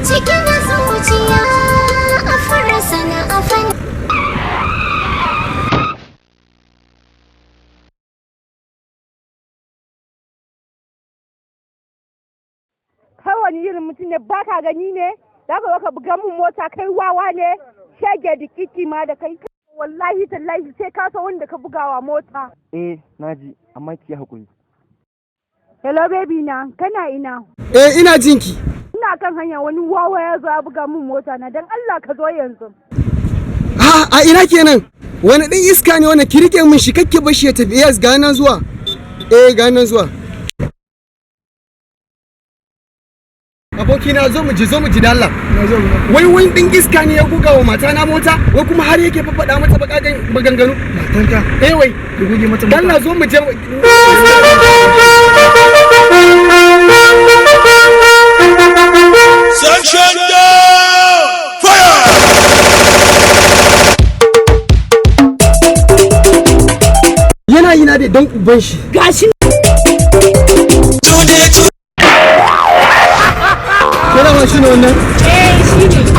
Cikin zuciya a farasa na afan. Kai wani irin mutum ne? Ba ka gani ne? Za ka zo ka buga mun mota? Kai wawa ne, shege da kiki ma da kai. Wallahi tallahi sai ka san wanda ka bugawa mota. Eh, naji, amma ki haƙuri. Hello baby na, kana ina? Eh, ina jinki. Ina kan hanya, wani wawa ya zo ya buga mun mota na. Dan Allah ka zo yanzu. Ha, a ina kenan? Wani ɗin iska ne wannan? Ki rike min shi, kakke bashi ya tafi. Yes, ga nan zuwa. Eh, ga nan zuwa. Abokina, zo mu ji, zo mu ji dalla. Wai wani ɗin iska ne ya buga wa mata na mota, wai kuma har yake faɗa mata baƙaƙen maganganu. Matanka? Eh, wai. Ya goge mata mota? Dalla zo mu je. Section down! Fire! Yana yi na dai don uban shi. Gashi. Kira ma shi ne wannan? Eh, shine.